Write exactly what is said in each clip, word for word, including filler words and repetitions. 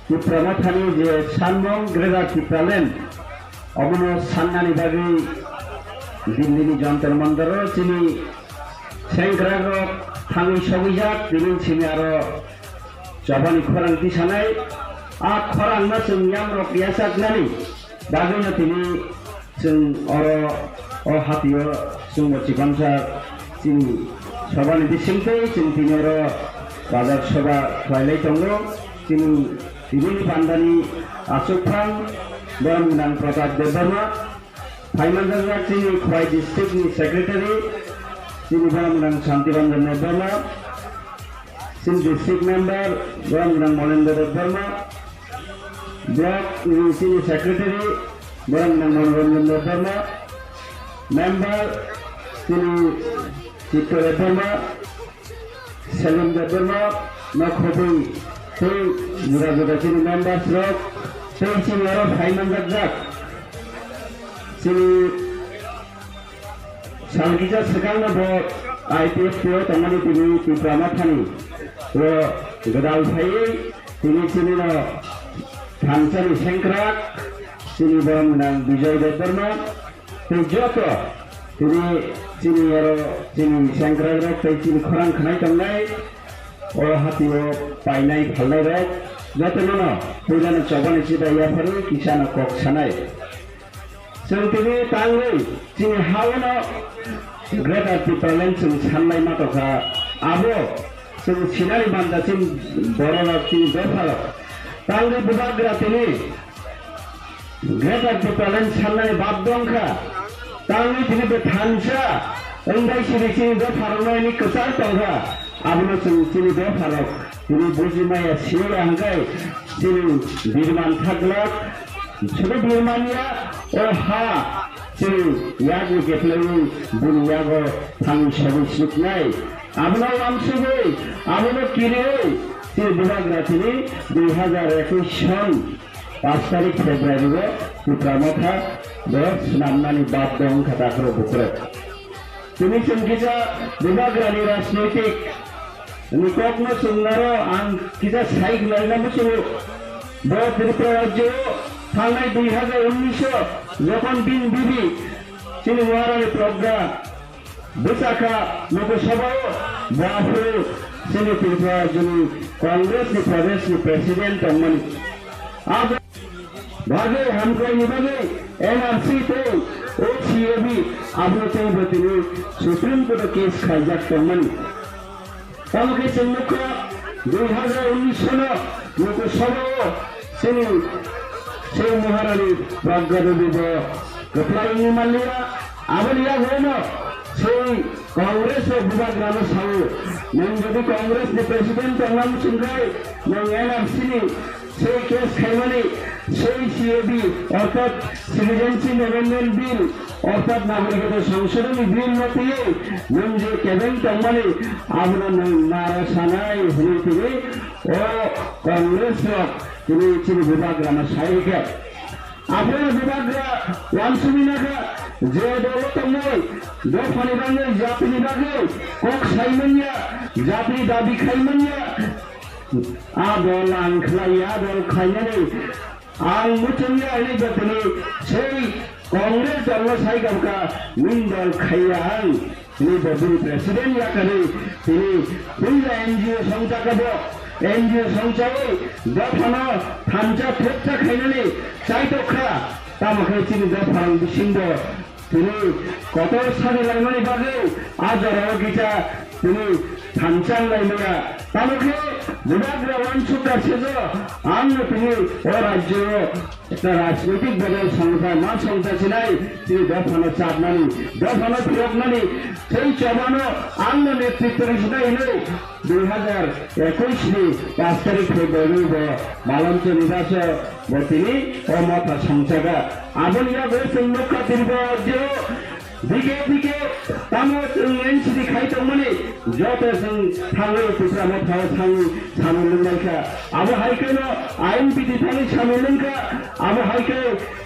Tipra Mothani je sanmung Greater Tipraland, omono sannani bagwi Dillini Jantar Mantaro chini sengkrakrok thangwi sogwijak, tini simi aro chobani khorang tisanai. A khorangno chwng yamrok yachaknani bagwino tini chwng oro o hatio chwngbo chikonsa chini sobani bisingtwi chwng tini oro bazar soba khlailai tongo. Chini tini pandani achukphang borok gwnang Pratap Debbarma, phaimanjakjak chini Khowai district ni secretary, chini borok gwnang Santi Ranjan Debbarma, chini district member borok gwnang Monendra Debbarma, block ni chini secretary borok gwnang Manoranjan Debbarma, member chini Chitto Debbarma, Selim Debbarma, Nokhobwi tei juda juda chini members rok tei chini oro phaimanjakjak chini Salkisa swkangno bo I P F T o tongmani tini Tipra Mothani o gwdal phaiwi tini chini no thansani sengkrak chini borok gwnang Bijoy Debbarma tei joto tini chini oro chini sengkrakrok tei chini khorang khnai tongnai o hatio painai phalnairok jotono no puilano chobani chida yapharwi kisano kok sanai. Chwng tini tangwi chini ha-o no Greater Tipraland chwng sanlai ma tongkha. Abo chwng sinani banda chini bororok chini dopharok tangwi bubagra tini Greater Tipraland sannani bab dongkha. Tangwi tini bo thansa wngbai siri chini dopharokno ini kwchar tongkha. Abono chwng chini dopharok tini buji maya siri hwnkhe chini birman thaglak. Sudu birmania o ha chini yakni keplengwi bini yago thangwi sogwi suknai. Abono uansugwi, abono kiriwi chini bubagra tini dui hazar ekush son paanch tarik February o Tipra Motha bo swnamnani bab dong kha takhro bukrok. Tini chwng kisa bubagrani rajnoitik ni kokno chwng aro ang kisa sai khwlaina muchungo. Bo Tripura rajyo o thangnai dui hazar unnish o jokhon bini bibi chini Maharani Pragya bwsakha Lok Sabha o bo aphuru chini Tripura rajyoni Congress ni Pradesh ni President tongmani. Abo bagwi hamkraini bagwi N R C tei O C A B abono teibo tini Supreme Court o case khaijak tongmani. Tamo khe chwng nukha dui hazar unnish sono Lok Sabha o chini Sei Maharani Pragya Devi bo kwplai wngwi manliya. Aboni yaguno sei Congress rok bubagrano sao, nwng jodi Congress ni president tongna muchungkhai, nwng N R C ni sei case khaimani, sei C A B orthat Citizenship Amendment Bill orthat Nagarikota Songshodhoni Bill no twiwi nwng je kebeng tongmani abono nwng nara sanai hwnwi tini o Congress rok tini chini bubagrano sai rikha. Aphuru bubagra uansugwi nakha je dolo tongmani dophani bagwi jatini bagwi kok saimanya, jatini dabi khaimanya. A dol ang khlaiya, a dol khainani ang muchungya hwnwi jotoni sei Congress dolno sai kabkha, nwng dol khaiya ang hwnwi bo bini president yakarwi tini puila N G O songchakha bo, N G O songchawi dophano thansa thepsa khainani chaitokha. Tamo khe chini dopharang bisingo tini kotor sadi laimani bagwi a jorao kisa tini thanchang laimaya. Tamo khe bubagra uansukha sejo, ang no tini o rajyo o ekta rajnitik bodol songkha, ma songkha sinai tini dophano chapnani, dophano phiyoknani, tei chobano ang no netritwo rwsinai hinwi dui hazar ekush ni paanch tarik February bo Malancha Nivas o bo tini o motha songchaga. Aboni yago chwng nukha tini bo audio dike dike tamo chwng N C D khai tongmani joto chwng thangwi Tipra Motha o thangwi samung lwngnaikha. Abo hai kheno I N P T thangwi samung lwngkha. Abo hai khe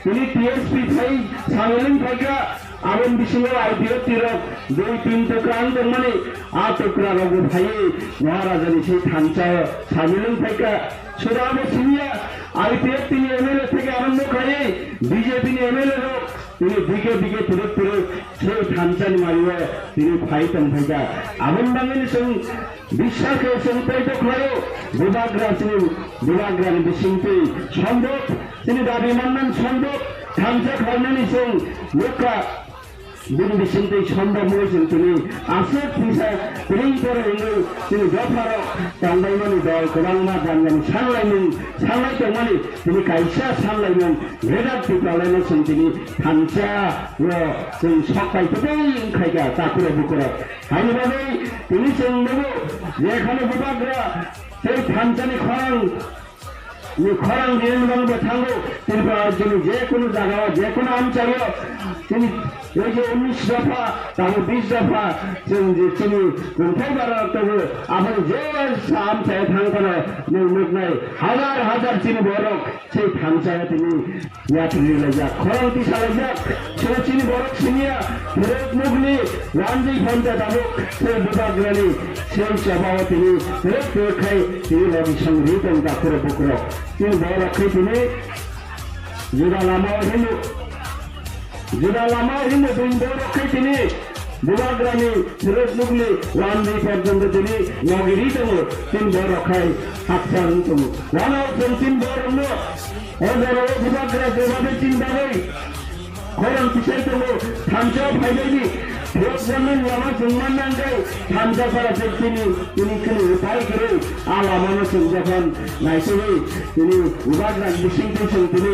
tini T S P phai samung lwngphaikha. Aboni bisingo I P F T rok dui tin tukra wng tongmani, a tukra rokbo phaiwi Maharajani se thansa o samil wng phaikha. Sura abo simiya, I P F T ni M L A theke arombo khaiwi B J P ni M L A rok tini dike dike turuk turuk se thansa ni mario tini phai tong phaikha. Aboni bagwini chwng Biswase chwng poito khlaio, Bubagra chini, Bubagrani bisingtwi sombok, chini dabi manman sombok, thansa khlainani chwng nukha, bini bisingtwi sombok mui chwng tini aswk thisa ring koro hwnwi chini dopharok tongbaimani dol kwbangma janjani sanlaimung, sanlai tongmani tini kaisa sanlaimung, Greater Tipralandno chwng tini thansa o chwng sok pai kwtwi wngkhaikha, takhurok bukhurok. Haini bagwi tini chwng nugo je kheno Bubagra tei thansani khorang ni khorang rini bangbo thango Tripura rajyoni je kunu jagao, je kunu amchaio chini ei je unis dopha, tamo bis dopha chwng je chini rwngthai bara togo, aboni je sa amchaio thang phano nwng nuknai hajar hajar chini borok. Sei thansa tini yapri laijak, khorang tisa laijak, sei chini borok siniya, borok mugni, wanjwi phanta tabuk, sei Bubagrani, sei chobao tini, borok tei khai, tini logi song ri tong takhurok bukhurok. Tini borok khai tini, juda lama o hindu, juda lama o hindu, tini borok khai tini, Bubagrani Phirot nukni lamdi porjonto tini nogiri tongo, tin borok khai haksa wng tongo. Wano chwng tin borokno o jorao Bubagra jebade tin bagwi khorang tisai tongo, thansa phaibaidi Phirot nukni lama chwng mannangkhe thansa sara se tini, tini kheno upai kwrwi a lamano chwng jokhon naisogwi tini Bubagra bisingtwi chwng tini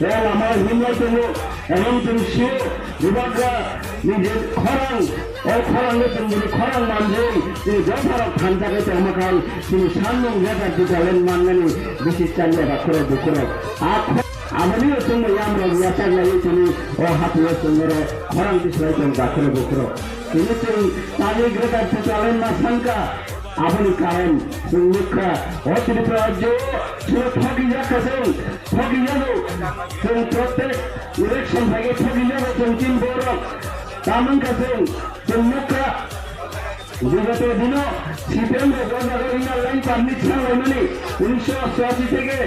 o lama himlai tongo, emon chwng sio Bubagra ni je khorang, o khorang no chwng bini khorang manjui, chini dopharok thansa khe tongma khai, chini sanmung jeta dikalen mannani bisi chaliya ba khorok bukhorok. A kho-, aboni o chwngno yamrok yachak laiwi tini o hapio chwngno khorang bislai tong ba khorok bukhorok. Tini chwng tani greater dikalen ma sangka, Aboni karon chwng nukha, o Tripura rajyo o chwngno thokijak kha chwng, thokijago chwng, protek election phaiwi thokijago chwng tin borok. Tamo wngkha chwng, chwng nukha, bigoto dino C P M rok o jaga inner line permit sanglaimani unisho ashi theke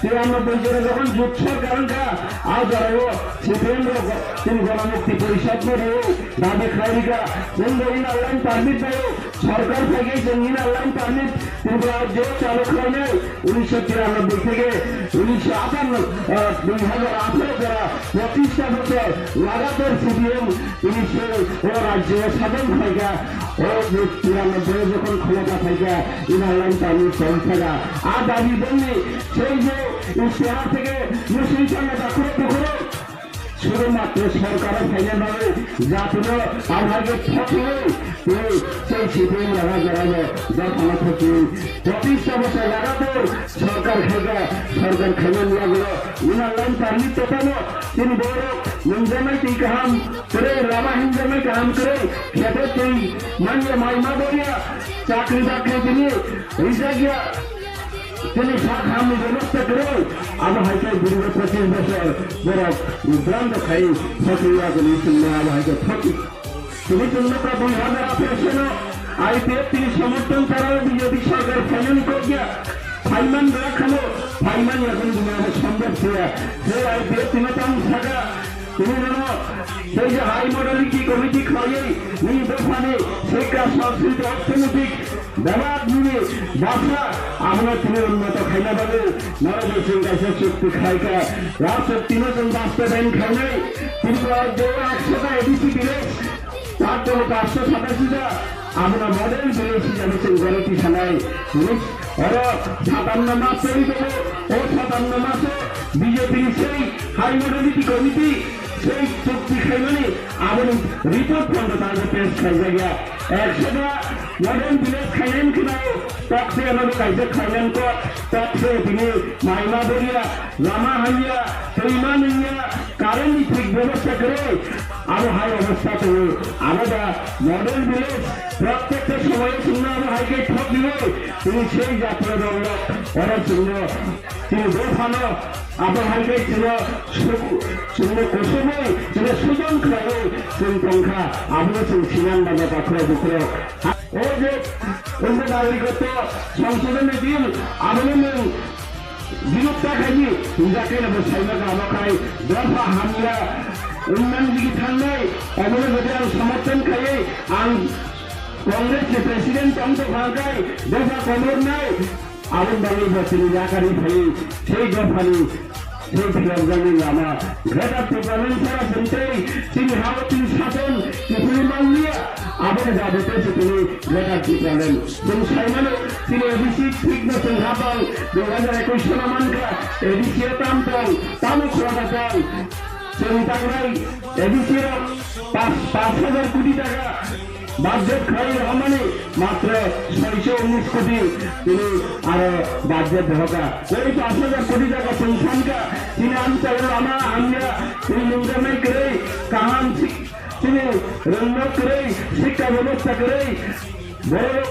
tiranoboi jora jokhon jut sorkar wngkha, a jorao C P M rok chini Ganamukti Porishad no rwo dabi khlai rikha, chwngbo inner line permit bai o. Sorkar theke chwng inner line permit Tripura rajyo chalo khlainai, unisho tiranoboi theke unisho atanno, ah, dui hajar atharo jora pochista bochor lagatar C P M unisho o rajyo sajon khlaikha, o tiranoboi jokhon khomota phaikha, inner line permit choli thaka. A dabi bongni sei je istihar theke musui thangna dakhoro bukhoro. Sudhumatro sorkaro phaina bagwi jatino abo hai khe thokwi tei sei C P M raga jorano dophano thokwi pochista bochor lagatar sorkar khaikha, sorkar khaimani yagulo inner line permit totano chini borok nungjaknai twi kaham kwrwi, lama himjaknai kaham kwrwi, kheto twi manya mai ma boya, chakri bakri tini rijakya. Tini sak hamni bebosta kwrwi, abo hai khe dirgho pochis bosor borok bibranto khai thokwi aguni chwngno abo hai khe thokwi. Tini chwngno ka dui hajar atharo sono I P F T ni somorthon chara B J P sorkar phainani kokya, phaiman rak khamo, phaiman yakun dunia abo sombhob siya. Je I P F T no tang saka, tini nono, sei je high modality committee khlaiwi, nini dophani, sekka, sanskriti, orthonoitik, Bebak nini basa abono tini unnoto khaina bagwi norok bo chwng kaisa chukti khlaikha. A chuktino chwng bastobayan khainai. Tripura rajyo o ekshota A D C village, tar tongo paanshto satashi ta, abono model village hisabe chwng goroki sanai. Oro satanno mas choli tongo, o satanno maso B J P ni sei high modality committee sei chukti khaimani aboni report phondo tabuk pass khaijakya. Ekshota model village khainani khwnao, tokse ano kaisa khainani ko, tokse tini maima boriya, lama hanya, twima nungya, current ni thik bebosta kwrwi, abo hai obostha tongo. Abo da model village, prottekta somoyo chwngno abo hai khe thok rwi, tini sei jatiyo rok oro chwngno Chini dophano abo hai khe chwngno su-, chwngno kusubui, chwngno sujon khlaiwi chwng tongkha, abono chwng sinan bana bakhro bukhro. Ha, o je, o je nagrikotto songshodhon ni bill, abono nwng birod ta khaidi, hinjakhe no bo saimaka abo khai dopha hamya, wngmani digi thangnai, obono jodi ang somorthon khaiwi, ang Congress ni president tong tongkha khai, dopha komornai, Aboni bagwi bo chini yakarwi phaiwi sei dophani, sei phiyokjakni lama Greater Tipraland sara sintwi chini ha-o chini sason kiphilwi manliya. Aboni bagwi tei se chini Greater Tipraland. Chwng saimano chini A D C thikno chwng ha tong, dui hajar ekwis sono mankha, A D C o tam tong, tamo khorosa tong. Chwng tangnai A D C rok pas, pas hajar koti taka. Budget khlai rwmani matro soiso unis koti tini aro budget dohoka. Koi pash hajar koti taka chwng sankha, tini amchaio lama hamya, tini nungjaknai kwrwi, kaham sik-, tini rwngno kwrwi, sikka bebosta kwrwi, borok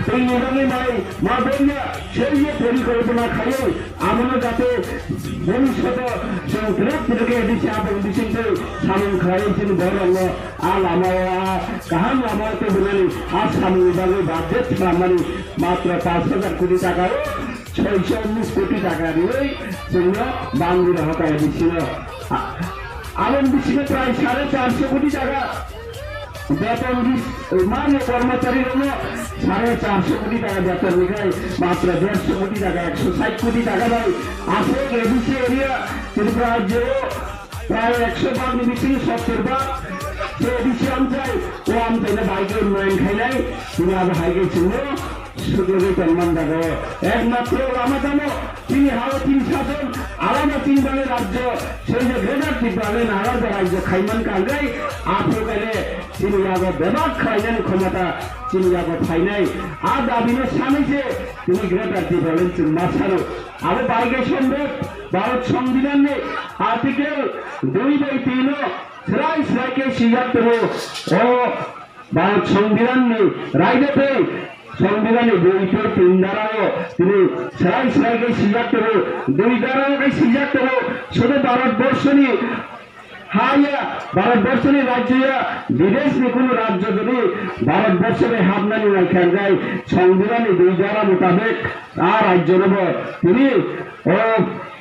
tini bagwi mai ma bonya, soiyo porikolpona khaio. Abono jate bhobishoto chwng twrwk twrwk khe bisi aboni bisingtwi samung khlaiwi chini borokno a lamao, a kaham lamao tubunani, a samungni bagwi budget khlammani matro pash hajar koti taka o soiso unis koti taka riwi chwngno bangwi rohorkha A D C no. A-, aboni bisingo prai sare charsho koti taka. Beton di-, mani kormochari rokno sare charsho koti taka beton ni khai matro dersho koti taka, ekso sait koti taka bai aswk A D C area Tripura rajyo o prai ekso bhag ni bisingo sottor bhag se A D C amchai, o amchai no bai khe unnayan khainai, tini abo hai khe chwngno Sugwi tongman jago. Ekmatro lama tamo, chini ha-o chini sason, alama chini bagwi rajyo, sei je Greater Tipraland alada rajyo khaiman kangwi, aphuru kaile chini yago bebak khlainani khomota chini yago phainai. A dabino sanwi se chini Greater Tipraland chwng ma sano. Abo bai khe sombhob, Bharat Songbidanni Article dui bai tin o srai srai khe swijak tongo. O Bharat Songbidanni raida tei Songbidanni boi tei tin darao tini srai srai khe swijak tongo, dui darao khe swijak tongo, sudu Bharat Borshoni ha ya, Bharat Borshoni rajyo ya, bideshni kunu rajyo jodi Bharat Borsho bai hapnani nai khe, hwnkhe Songbidanni dui dara mutabek a rajyo no bo tini o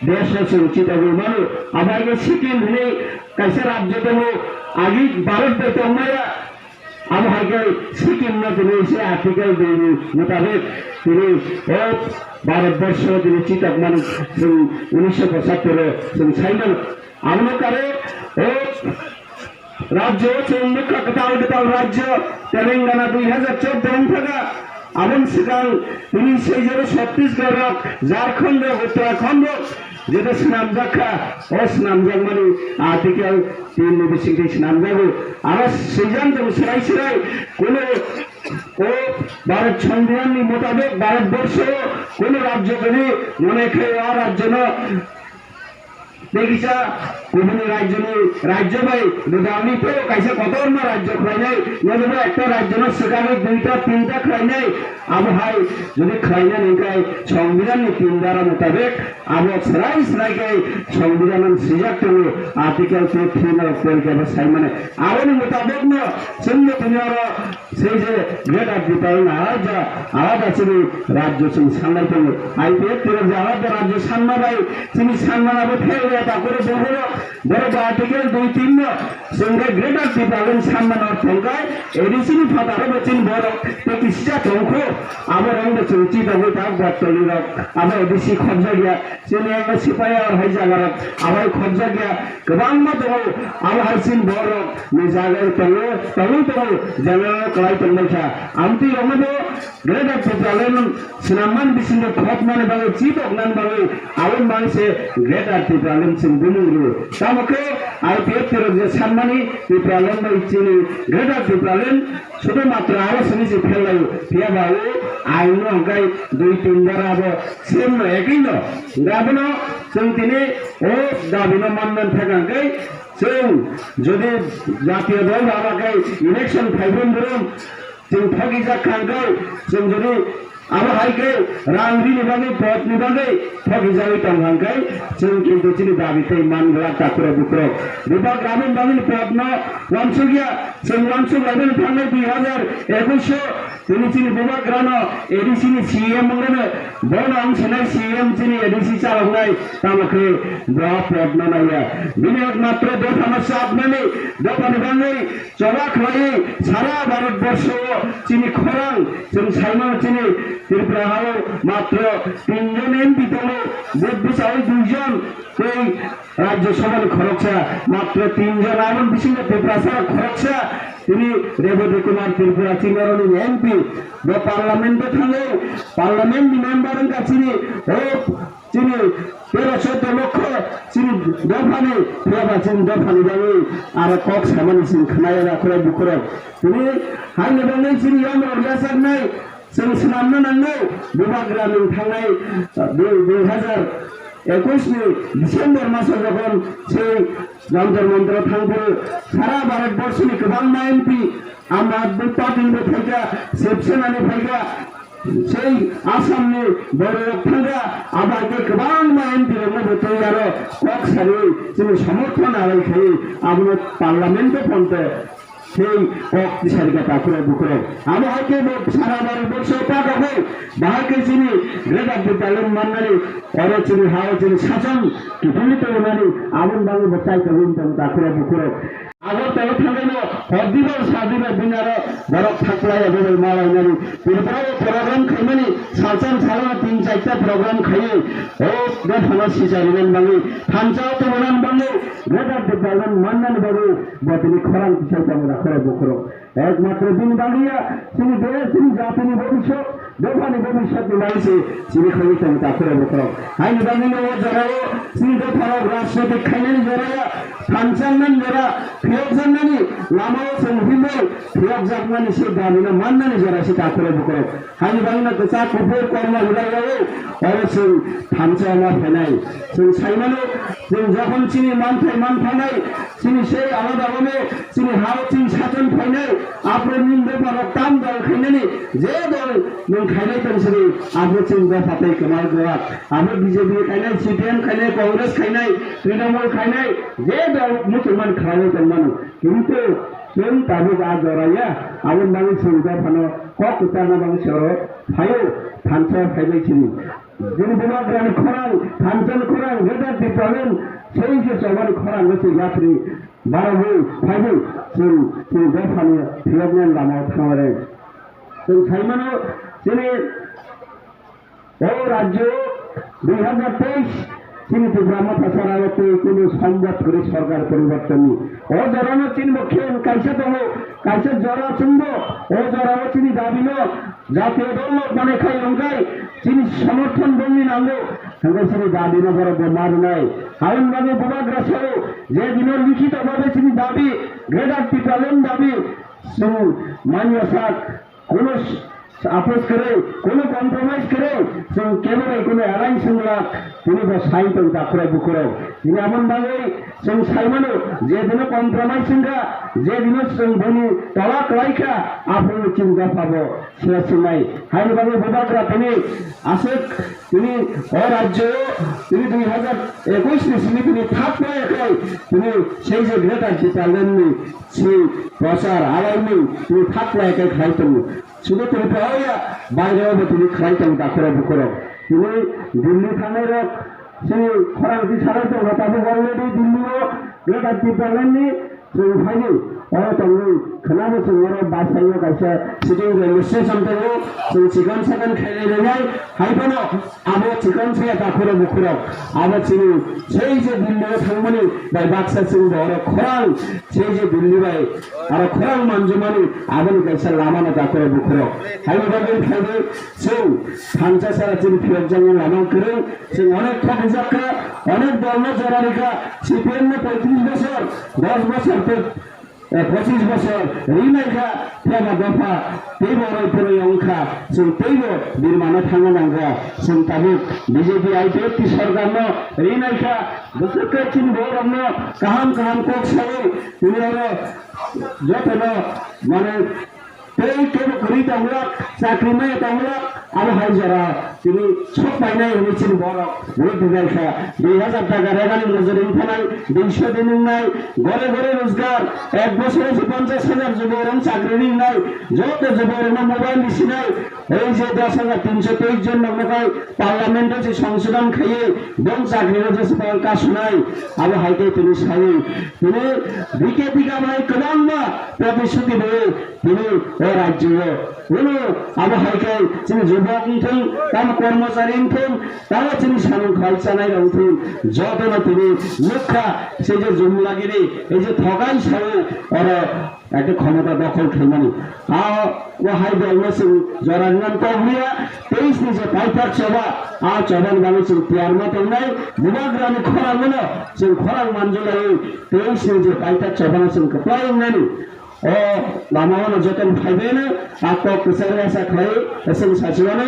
desh no chwng chita rw mano. Abo hai khe Sikkim hinwi kaisa rajyo tongo, agi Bharat bai tongmaya. Abo hai khe Sikkim no tini se Article dui ni mutabek tini o Bharat Borsho tini chitok mano, chwng unisho pochattor o chwng sai mano. Abono kare o rajyo o chwng nukha kwtal kwtal rajyo Telangana dui hajar chordo wng thaka. Aboni swkang tini sei jora Chhattisgarh rok, Jharkhand rok, Uttarakhand rok, Jeto swnamjak kha, o swnamjakmani Article tin ni bisingtwi swnamjago. Aro swijak tong srai srai, kunu o Bharat Songbidanni mutabek Bharat Borsho kunu rajyo kwrwi mone khai o rajyono tei kisa kubuni rajyoni, rajyo bai gwdalni teibo kaisa kotorma rajyo khlainai, nojobo ekta rajyono swkagwi duita tinta khlainai, abo hai jodi khlainani hwnkhe Songbidanni tin dara mutabek Abo srai srai khe Songbidan swijak tongo, Article two three no twelve ebo sai mane. Aboni mutabok no chwngno tini oro sei je Greater Tipraland alada, alada chini rajyo chwng sanlai tongo. I P F T rok je alada rajyo sanma bai chini sanmana bo fail ya takoro bohoro, borok bo Article dui tin no Chwng khe Greater Tipraland sanmano thwngkhe A D C ni phataro bo chini borok tei kisa tongkho. Abo rang bo chwng chitogwi ta Gattoli rok. Abo A D C khobjak ya. Chini ang sipai ar hai jaga rok. Abo khobjak ya. Kwbangma tongo. Abo hai chini borok ni jaga tongo. Tongo tongo. General kwlai tongbai kha. Amtwi rokno bo Greater Tipraland swnamman bisingo khopmani bagwi chitoknani bagwi abo manse Greater Tipraland chwng bumung rwo. Tamo khe I P F T rok je sanmani Tipraland bai chini Greater Tipraland sudu matra aro simi se pherlaio. Phiya ba o ain no hwnkhe dui tin dara abo same no ekoi no. Hwnkhe abono chwng tini o dabi no manna thang hwnkhe chwng jodi jatiyo dol ba abo khe election phaibrwm brwm chwng thokijak kha hwnkhe chwng jodi abo hai khe rang rini bagwi, pot ni bagwi thokijagwi tong hwnkhe chwng kintu chini dabi tei man glak takhurok bukhurok. Bubagra aboni bagwi pot no uansuk ya, chwng uansuk laibani thangnai dui hazar ekwis o tini chini Bubagra no A D C ni C E M wngmano bono wng sinai C E M chini A D C chaloknai tamo khe bo pot no naiya. Bini ekmatro dopha no chapnani dopha ni bagwi choba khlaiwi sara Bharat borsho o chini khorang chwng saimano chini Tripura hao matro tinjon M P tongo, bwsao duijon tei Rajya Sabha ni khoroksa, matro tinjon, aboni bisingo Tiprasa khoroksa, tini Rebati Kumar Tripura chini oroni M P, bo parliament o thango, parliament ni member wngkha chini, o chini tero sotro lokho chini dophani, phiyaba chini dophani bagwi aro kok samani chwng khnaya na khorok bukhorok. Tini haino bagwi chini yamrok yachaknai chwng swnamna nango. Bubagra nwng thangnai, uh, dui, dui hazar ekwis ni December maso jokhon sei Jantar Mantar thangphuru sara Bharat borso ni kwbangma M P, Aam Aadmi Party ni phaikha, Shiv Sena ni phaikha, sei Assam ni borok thangkha, abo hai khe kwbangma M P rokno bo twi aro kok sari chini somorthon alai khai abono parliament o phonte sei kok tisari kha takhurok bukhurok. Abo hai khe bo sara Bharat borso o ta rogwi bahai khe chini Greater Tipraland mannani oro chini hao chini sason kiphilwi tongmani aboni bagwi bo chai tongwi tong takhurok bukhurok. Agartala thangnaino hor dibar sa dibar bini aro borok thaklai abo bai malainani. Tripura o program khaimani salsan salano tin chaita program khaiwi o dophano sicharinani bagwi thansa o tongmani bagwi Greater Tipraland mannani bagwi bo tini khorang tisai tongo takhurok bukhurok. Ekmatro bini bagwi ya chini desh chini jatini bhobishyot dophani bhobishyotni bagwi se chini khogwi tongo takhurok bukhurok. Haini bagwino o jorao chini dopharok rajnotik khainani jora ya, thansa wngnani jora, phiyokjaknani lamao chwng himwi phiyokjakmani se damino mannani jora se takhurok bukhurok. Haini bagwino kwchak kuphur kormo hilairao oro chwng thansa wngma phainai. Chwng saimano, chwng jokhon chini manthai manthanai, chini sei alada rokno chini hao chini sason phainai, aphuru nini dopharok tam dol khainani, je dol nwng khainai tong sini, aphuru chini dopha tei kwmal gwak. Aphuru B J P khainai, C P M khainai, Congress khainai, Trinamool khainai, je dol muchungmani khlaiwi tongmano. Kintu chwng tabuk a jora ya, aboni bagwi chwng dophano kok kwcharna bagwi se oro phaio, thansa phaibai chini. Chini Bubagrani khorang, thansani khorang, Greater Tipraland, sei se chobani khorang se yapri barogwi phaiwi chwng, chwng dophani phiyoknani lamao thanglare. Chwng saimano chini o rajyo dui hazar teis chini Tipra Motha sara o twi kunu sombot kwrwi sorkar poribortonni. O jorano chini bo khe kaisa tongo, kaisa jora chwngbo o jorao chini dabino Jatiyo dol no manai khai wngkhe chini somorthon bongni nango, hwnkhe chini dabi no borok bo ma rwnai. Aboni bagwi Bubagra sao je dino likhito bhabe chini dabi, Greater Tipraland dabi, chwng manya sak, kuno s-, apos kwrwi, kuno compromise kwrwi, chwng kebo bai kuno alliance wngwlak, tini bo sai tong takhurok bukhurok. Tini aboni bagwi chwng saimano, je dino compromise wngkha, je dino chwng bini tola kwlaikha, aphuru chini dopha bo. Sila swngnai. Haini bagwi Bubagra tini aswk tini o rajyo o tini dui hazar ekwis ni simi tini thak plai khlai tini sei je Greater Tipraland ni si prochar alaimung tini thak plai khe khlai tongo. Sudu Tripura o ya, baire o bo tini khlai tongo takhurok bukhurok. Tini Delhi thangnai rok chini khorang ti sarai tongo, tabuk already Delhi o Greater Tipraland ni Chwng phaidi, oro tongwi khwnabo chwng oro bus hai o kaisa sitting railway station tongo, chwng chikon sakon khailai rwnai, hai phano abo chikon saya takhuro bukhurok, abo chini sei je Delhi o thangmani bai baksa chwng bo oro khorang, sei je Delhi bai aro khorang manjumani aboni kaisa lamano takhuro bukhurok. Haino bagwi phaidi chwng thansa sara chini phiyokjaknai lama kwrwng, chwng onek thok rijak kha, onek dolno jora rikha, C P M no poitris bosor, dos bosor tei eh, pochis bosor rinai kha, phiyaba dopha teibo oro phano wng kha, chwng teibo birmano thangna nang kha, chwng tabuk B J P I P F T sorkarno rinai kha, bwswk khe chini borokno kaham kaham kok saui tini oro jotono mane tei kebo kwrwi tongwlak, chakri maya tongwlak, abo hai jora tini sok painai hwnwi chini borok rwi tonglaikha. Dui hajar taka rebani mojori wngphanai, duiso din wngnai, gore gore rojgar, ek bosoro se ponchash hajar juborok chakri ringnai, joto juborokno mobile risinai, ei je dos hajar tinso teis jon noknokhai parliament-o se songsodon khaiwi bong chakri rw je se kasunai, abo hai khe tini saui tini bikhe bikha bai kwbangma protisuti rwi tini o rajyo-o hwnwi abo hai khe chini jubok wngthung, tamo kormochari wngthung, tamo chini samung khai chanai rok wngthung, jotono tini nukha se je jumlagiri, ei je thogai sao oro ekhe khomota dokhol khaimani. A o hai dolno chwng jora rwna kok liya, teis ni je paithak choba, a chobani bagwi chwng tiyar ma tongnai, bubagrani khorang mano chwng khorang manjulaiwi, teis ni je paithak chobano chwng kwplai wngnani. O lama o no joto ni phaibai no a kok kwchar ya sa khlai, chwng sachimano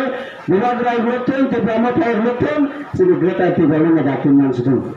Bubagra rok thung, Tipra Motha rok thung, chini Greater Tipraland no dakhil man sithung.